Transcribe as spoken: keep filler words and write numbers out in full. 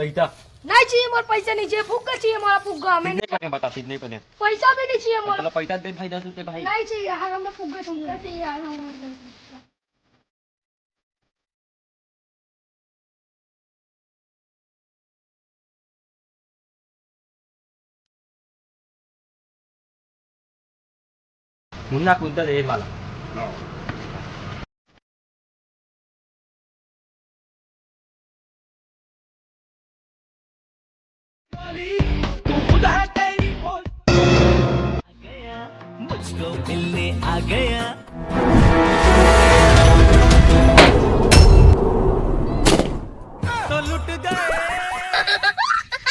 पैसा। नहीं चाहिए मोर पैसा, नहीं चाहिए, फुग्गा चाहिए मोला, फुग्गा। मैं नहीं पढ़े, बता, नहीं पढ़े। पैसा भी नहीं चाहिए मोला। मतलब पैसा दे भाई, दस रुपये भाई। नहीं चाहिए यार, हमला फुग्गा, फुग्गा चाहिए यार, हमला। मुन्ना कुद्दा दे वाला। तू खुद है तेरी बोल। मुझको मिलने आ गया।